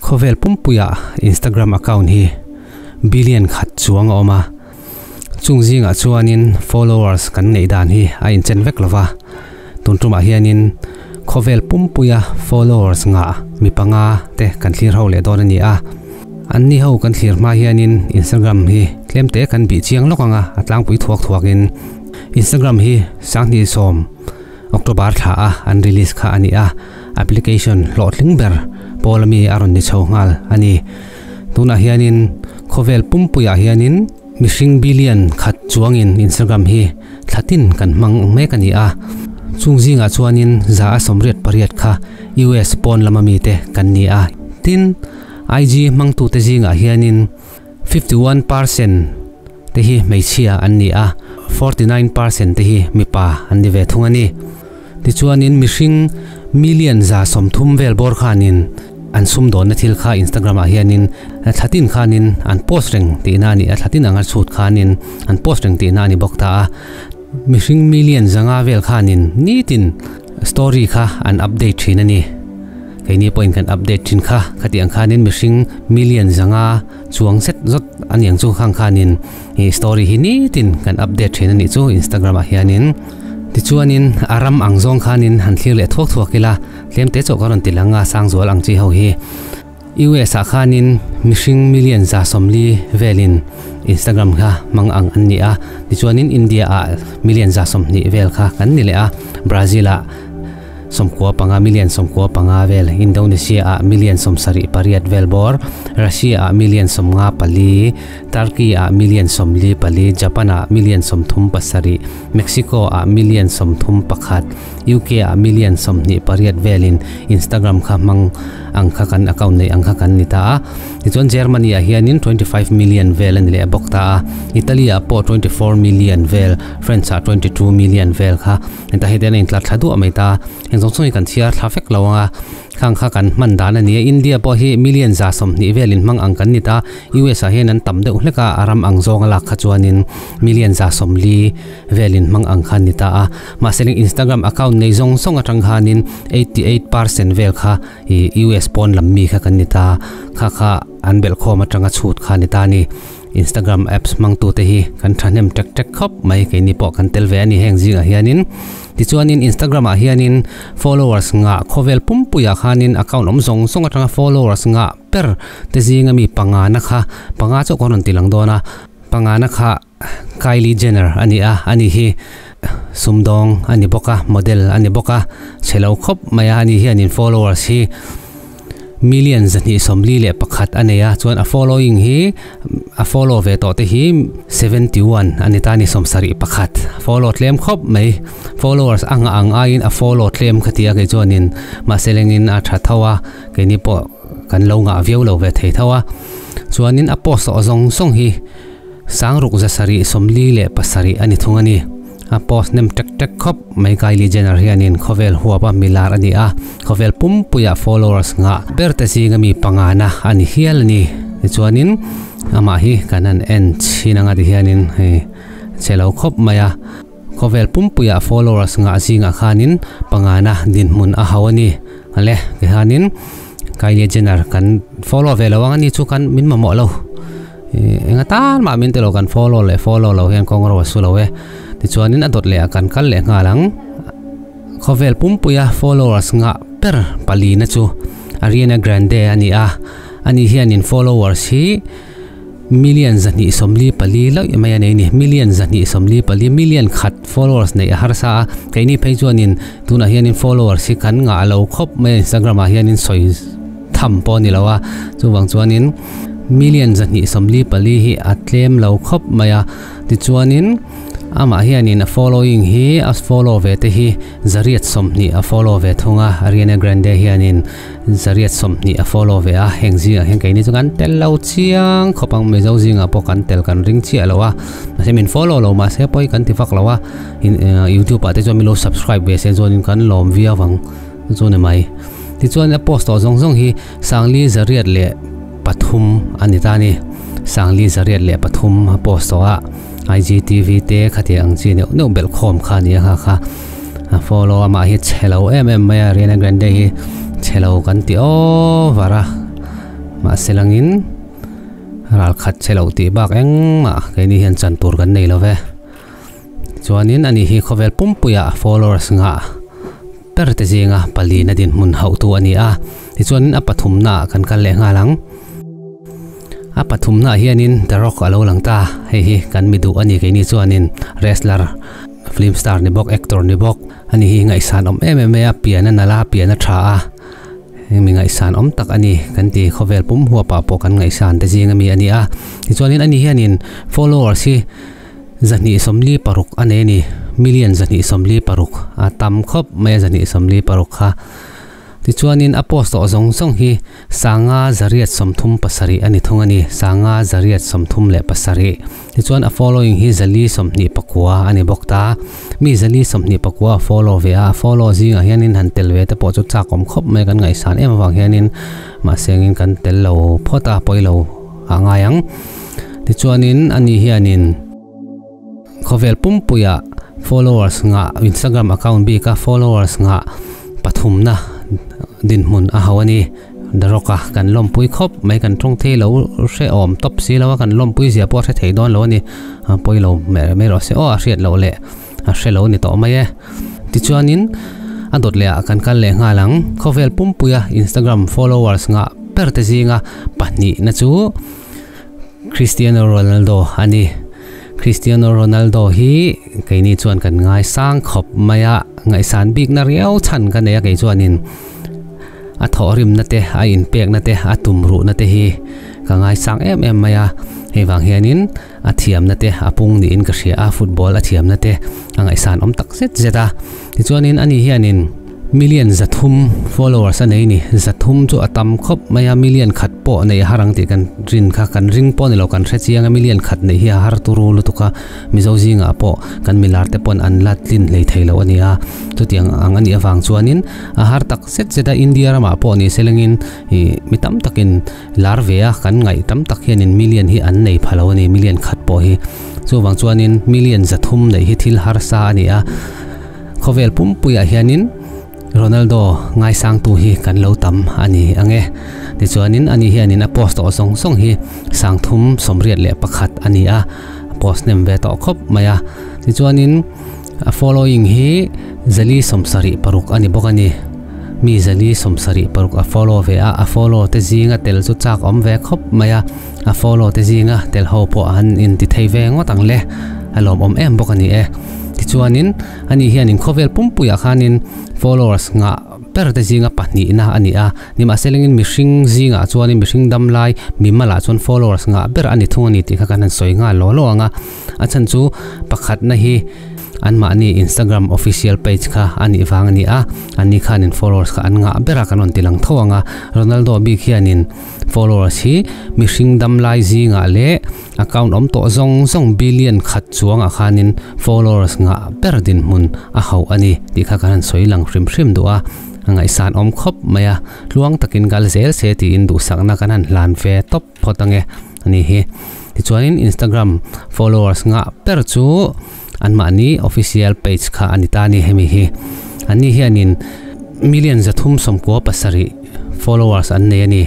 Khawvel pumpuiah Instagram account hi billion khat chuang a awm a, chung zingah chuanin followers kan neih dan hi a inchen vek lo va, tun tumah hianin khawvel pumpuia followers ngah mi panga te kan thlir ho leh dawn a ni a. Anni ho kan thlir hma hianin Instagram hi tlem te kan bih chiang lawk ang a, a tlangpui thuak thuakin Instagram hi 2010 October thla a an release kha a ni a, application hlawhtling ber pawl ami a rawn ni chho nghal a ni. Tunah hianin khawvel pumpuiah hianin mihring billion khat chuangin Instagram hi thlatin kan hmang mek a ni a, chung zingah chuanin 188 kha US pawn lama mite kan ni a. Tin, IG hmangtute zingah hianin 51% te hi hmeichhia an ni a, 49% te hi mipa an ni ve thung a ni. Tichuanin mihring million 130 vel bawr khanin an sumdawnna thil kha Instagram ah hianin thlatin khanin an post reng tihna a ni a, thlatin anga chhut khanin an post reng tihna a ni bawk ta a. Mihring million 500 vel khanin nitin story kha an update thin a ni. Keini pawhin kan update thin kha, khati ang khanin mihring million 500 chuang zet zawt a niang chu khang khanin ih story hi nitin kan update thin a nih chu Instagram ah hianin. Tichuanin a ram ang zawng khanin han thlir leh thuak thuak ila, tlem te chawh ka rawn ti lang a, Sangzual ang chi ho hi. US ah khanin mihring million 140 velin Instagram kha hmang ang an ni a, tichuanin India ah million 120 vel kha kan ni leh a, Brazil ah 95 million 95 vel, Indonesia ah million 78 vel bawr, Russia ah million 54, Turkey ah million 44, Japan ah million 37, Mexico ah million 31, UK ah million 28 velin Instagram kha hmang ang kha kan account nei ang kha kan ni ta a. Tichuan Germany ah hianin 25 million vel a ni leh bawk ta a, Italy ah pawh 24 million vel, France ah 22 million vel kha. Heta hi te an intlar thla duah mai ta. Heng zawng zawng hi kan chhiar thla vek lo ang a, khang kha kan hman dan a ni a. India pawh hi million 120 velin hmang ang kan ni ta. US ah hian an tam deuh hlek a, a ram ang zawng a lak kha chuanin million 140 velin hmang ang kha an ni ta a. Mahse Instagram account nei zawng zawng atang khanin 88% vel kha ih US pawn lam mi kha kan ni ta. Kha kha an belhkhawm atanga chhut kha a ni ta a ni. Instagram apps hmangtute hi kan thahnem tek tek khawp mai, keini pawh kan tel ve a ni heng zingah hianin. Tichuanin Instagram ah hianin followers ngah khawvel pumpuiah khanin account awm zawng zawng atanga followers ngah ber te zinga mi pangana kha, panga chauh ka rawn ti lang dawn a, pangana kha Kylie Jenner a ni a, ani hi sumdawng a ni bawk a, model a ni bawk a, chhe lo khawp mai a, ani hianin followers hi million 241 a nei a, chuan a following hi a follow ve tawh te hi 71 a ni ta a ni, 71 follow tlem khawp mai, followers a ngah ang aiin a follow tlem kha ti a kei chuanin mahse lengin a tha tho a, keini pawh kan lo ngah viau lo ve thei tho a, chuanin a post tawh zawng zawng hi 6747 a ni thung a ni. A post nem tek tek khawp mai. Kylie Jenner hianin khawvel huap a milar a ni a, khawvel pumpuiah followers ngah ber te zinga mi pangana a ni hial a ni. Tichuanin amah hi kan han en chhin anga ti hianin hei che lo khawp mai a, khawvel pumpuiah followers ngah zingah khanin pangana dinhmun a hau a ni. Ale tihianin Kylie Jenner kan follow ve lo ang a ni chu kan min mamawh lo. Enga tan mah min tilo kan follow leh follow lo hian kawng ro a su lo e. Tichuanin a dawt leh ah kan kal leh nghal ang. Khawvel pumpuia followers ngah ber palina chu Ariana Grande a ni a. Ani hianin followers hi million 244 loih mai a nei a ni. Million 244, million khat followers neih a harsa a. Keini phei chuanin tunah hianin followers hi kan ngah lo khawp mai a, Instagram ah hianin sawi tham pawh a ni lo a. Chuvang chuanin million 244 hi a tlem lo khawp mai a, tichuanin amah hianin a following hi a follow ve te hi 820 a follow ve thung a, Ariana Grande hianin 820 a follow ve a, heng zingah hian keini chu kan tel lo chiang khawp ang, Mizo zingah pawh kan tel kan ring chiah lo a, mahse min follow lo mahse pawh hi kan ti vak lo a, YouTube ah te chuan min lo subscribe ve se chuanin kan lawm viau ang chu ni mai. Tichuan a post tawh zawng zawng hi 4803 a ni ta a ni. 4803 a post tawh a, IGTV te khati ang chi neuh neuh belh khawm kha a ni a kha kha a follow a, mah hi chhe lo em em mai a, Ariana Grande hi chhe lo kan ti over a. Mahse langin ral khat che lo tih bak engmah keini hian chan tur kan nei lo ve. Chuanin ani hi khawvel pumpuia followers ngah ber te zinga palina dinhmun hauhtu a ni a. Tichuanin a pathumna ah kan kal leh nghal ang. A pathumna ah hianin The Rock a lo lang ta. Hei hi kan mi duh a ni keini chuanin wrestler, film star ni bawk, actor ni bawk a ni hi ngaihsan awm em em mai a, pian a nalh a, pian a tha a, mi ngaihsan awm tak a ni kan ti. Khawvel pum huapah pawh kan ngaihsan te zing ami a ni a. Tichuanin ani hianin followers hi 246 a nei a ni. Million 246 a tam khawp mai a 246 kha. Tichuanin a post tawh zawng zawng hi 537 a ni thung a ni, 537. Tichuan a following hi 429 a ni bawk ta. Mi 429 a follow ve a, a follow zingah hianin han tel ve te pawh chu chak awm khawp mai kan ngaihsan em avang hianin mahse engin kan tel lo phawt a, pawi lo a ngai ang. Tichuanin ani hianin khawvel pumpuia followers ngah Instagram account bika followers ngah pathumna dinhmun a hau a ni. The Rock a kan lawmpui khawp mai kan tawng thei lo hrehawm tawp si lo a kan lawmpui zia pawh a hre thei dawn lo a ni. Pawi lo mai mai rawh se aw a hriat loh leh a hre lo ni tawh mai e. Tichuanin a dawt leh ah kan kal leh nghal ang. Khawvel pumpuia Instagram followers ngah ber te zinga pahnihna chu Cristiano Ronaldo a ni. Cristiano Ronaldo hi keini chuan kan ngaisang khawp mai a, ngaihsan bikna riau chhan ka nei a kei chuanin a thawhrimna te, a inpekna te, a tumruhna te hi ka ngaisang em em mai a. Hei vang hianin a thiamna te a pung niin ka hria a, football a thiamna te a ngaihsan awm tak zet zet a. Tichuanin ani hianin Million 300 followers a nei ni. 300 chu a tam khawp mai a, million khat pawh neih a har ang tih kan rin kha kan ring pawh ni lo kan hre chiang a, million khat neih hi a har turu lutuk a, Mizo zingah pawh kan milar te pawn an la tlin hlei thei lo a ni a, chutiang ang a nih avang chuanin a har tak zet zet a, India ramah pawh ni selengin ih mi tam takin lar ve a kan ngaih tam tak hianin million hi an nei pha lo a ni, million khat pawh hi. Chuvang chuanin million 300 neih hi thil harsa a ni a. Khawvel pumpuiah hianin Ronaldo ngaisangtu hi kan lo tam a ni ang e. Tichuanin ani hianin a post tawh zawng zawng hi 381 a ni a, a post hnem ve tawh khawp mai a. Tichuanin a following hi 476 a ni bawk a ni. Mi 476 a follow ve a, a follow te zinga tel chu chak awm ve khawp mai a, a follow te zinga tel ho pawh an inti thei ve ngawt ang le, a lawmawm em bawk a ni e. Tichuanin, ani hianin khawvel pumpuiah khanin followers ngah ber te zinga pahnihna a ni a, nimahselengin mihring zingah chuanin mihring dam lai mimalah chuan followers ngah ber a ni thung a ni tih kha kan han sawi nghal law law ang a, a chhan chu pakhatna hi anmahni Instagram official page kha a nih vang a ni a, anni khanin followers kha an ngah ber a kan rawn ti lang tho ang a, Ronaldo bik hianin followers hi mihring dam lai zingah leh Account awm tawh zawng zawng billion khat chuangah khanin followers ngah ber dinhmun a hauh a ni tih kha kan han sawi lang hrim hrim duh a, a ngaihsan awm khawp mai a, tluang takin kal zel se tiin duhsakna kan han hlan ve tawp phawt ange a ni hi. Tichuanin Instagram followers ngah ber chu anmahni official page kha a ni ta a ni hemi hi. Anni hianin million 397 followers an nei a ni.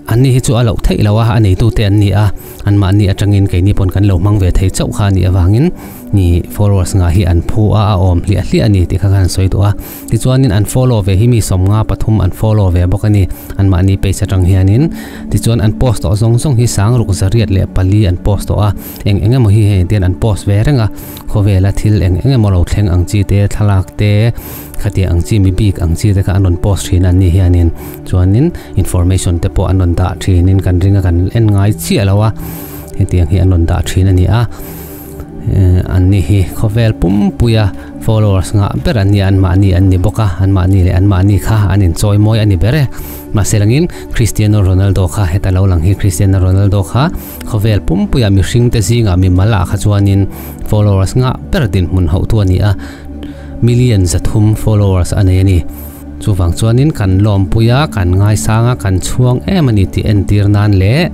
Anni hi chu a loh theih lo a, a neitute an ni a, anmahni atangin keini pawn kan lo hmang ve thei chauh kha a nih avangin ni followers ngah hi an phu a, a awm hliah hliah a ni tih kha khan sawi duh a. Tichuanin an follow ve hi mi 53 an follow ve bawk a ni, anmahni page atang hianin. Tichuan an post tawh zawng zawng hi 6804 an post tawh a, eng eng emaw hi hei tian an post ve reng a, khawvela thil eng eng emaw lo thleng ang chi te, thlalak te, Khatiang ang chi mi bik ang chi te kha an rawn post thin an ni hianin chuanin information te pawh an rawn dah thinin kan ring a kan en ngai chiah lo a hetiang hi an rawn dah thin a ni a an ni hi khawvel pumpuia followers ngah ber an ni a anmahni an ni bawk a anmahni leh anmahni kha an inchawi mawi a ni ber e mahse langin Cristiano Ronaldo kha heta lo lang hi Cristiano Ronaldo kha khawvel pumpuia mihring te zingah mimal ah kha chuanin followers ngah ber dinhmun hauh tu a ni a. Million 300 followers a nei a ni. Chuvang chuanin kan lawmpui a, kan ngaisang a, kan chhuang em a ni tih entir nan leh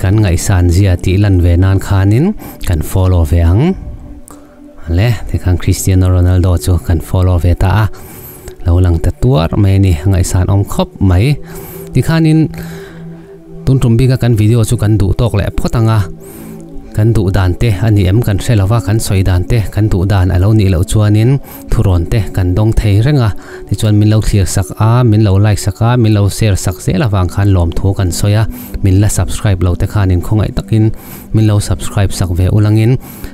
kan ngaihsan zia tih lan ve nan khanin kan follow ve ang. Le, tikhan Cristiano Ronaldo chu kan follow ve ta a, lo lang ta tuar mai a ni, ngaihsan awm khawp mai. Tikhanin. Tun tum bika kan video chu kan duh tawk leh phawt anga kan duh dan te a ni em kan hre lova kan sawi dan te kan duh dan a lo nih loh chuanin thurawn te kan dawng thei reng a tichuan min lo thlir sak a min lo like sak a min lo share sak zel avang khan lawmthu kan sawi a min la subscribe lo te khanin khawngaih takin min lo subscribe sak ve ulangin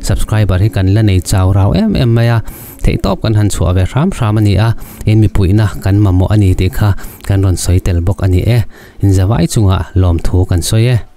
subscriber hi kan la nei chau rau em em mai a theihtawp kan han chhuah ve hram hram a ni a in mipuihna kan mamawh a ni tih kha kan rawn sawi tel bawk a ni e inzawai chungah lawmthu kan sawi e.